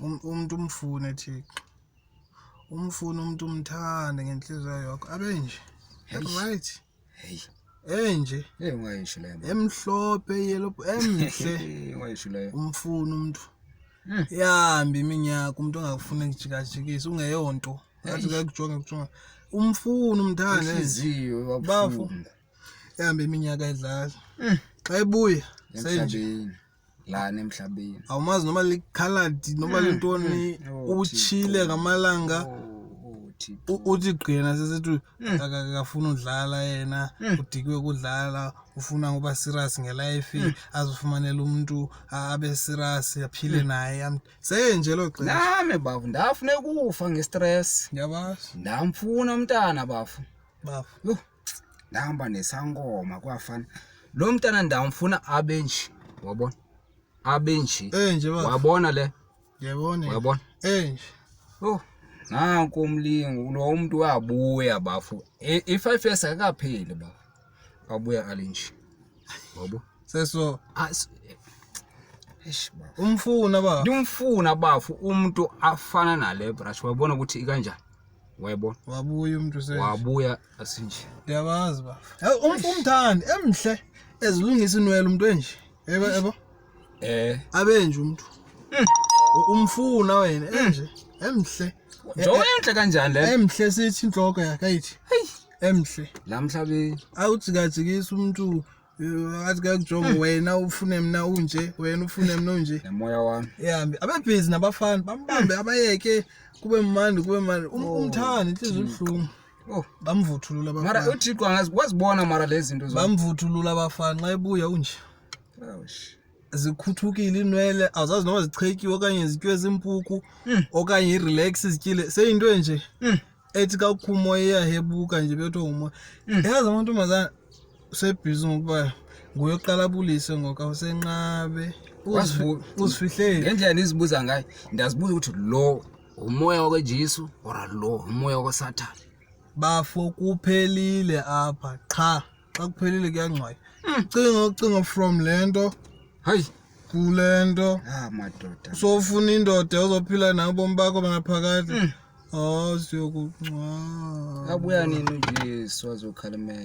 Umntu umfune, Thixo, umfune umntu, umthande ngentliziyo yakho, abe nje right. Hey. Enje. Hey, ungayisho leyo. Emhlophe, yellow, emhle. Hey, ungayisho leyo. Umfune umntu. Yahamba iminyaka umntu ongakufuni kujikajikisa ungeyonto. Athi kuyakujonga kujonga. Umfune, umthande. Inhliziyo. Bafo. Yahamba iminyaka edlala. Xa ebuya senje. Emhlabeni. Lana emhlabeni. Awumazi noma likhaladi noma lintoni. Oh, Utshile Thixo. ngamalanga. Oh, Thixo. Uthi gqina sesithi akafuni udlala yena, udikiwe kudlala, ufuna ukuba serious ngelife, azifumanele umuntu abe serious aphile naye. Senje lo xesha. Nami bafu ndafuna ukufa ngestress. Ndiyabazi. Ndamfuna umntana bafu. Bafu. Yho, ndahamba nesangoma kwafana. Lo mntana ndamfuna abe nje, wabona? Abe nje. Enje bafu. Wabona le? Ndiyabona. Wabona? Enje. Yho, nanku umlingo lo umuntu wabuya bafu. I-5 years akakapheli bafu. Wabuya alinje. Wabo? Seso Eish bafu. Umfuna ba. Ndimfuna bafu umuntu afana nale brush. Wabona ukuthi ikanjani? Wayibona? Wabuya umuntu senje. Wabuya asinje. Ndiyabazi bafu. Umthandi emhle ezilungisa inwele umuntu enje. Yebo yebo. Abenje umuntu. Umfuna wena enje emhle. Njengoba enhle kanjani le? Emhle sithi inhloko yakhe ayithi. Emhle. La mhlabeni. Awujikajikisa umuntu athi kuyakujonga wena ufune mina unje, wena ufune mina unje. Nemoya wami. Yambi abebhizi nabafana bambambe abayeke kube mnandi kube mnandi. Umthandi inhliziyo ibuhlungu. Oh. Bamvuthulula Mara abafana. uThixo angazi wazibona mara lezi zinto zonke. Bamvuthulula abafana xa ebuya unje. Ouch. Zikhuthukile inwele, awuzazi noma zichetyiwe okanye zityiwe zimpuku okanye irelax zityile. Seyinto enje. Ethi xa kukho umoya iyahebuka nje bethwa ngumoya. Yazi amantombazana usebhizi ngokuba nguye oqala abulise ngoku awusenqabe. Uzifihlele. Ngendlela ndizibuza ngayo, ndiyazibuza ukuthi lo umoya wakwaJesu or lo umoya wakwaSathane. Bafo kuphelile apha qha. Xa kuphelile kuyangcwatywa. Cinga ucinga from le nto. Hayi. Kule nto. Ah madoda. Sofuna indoda ozophila nayo ubomi bakho banaphakade. Oh siyokuncwaba. Abuya nini uJesu azokhalimela?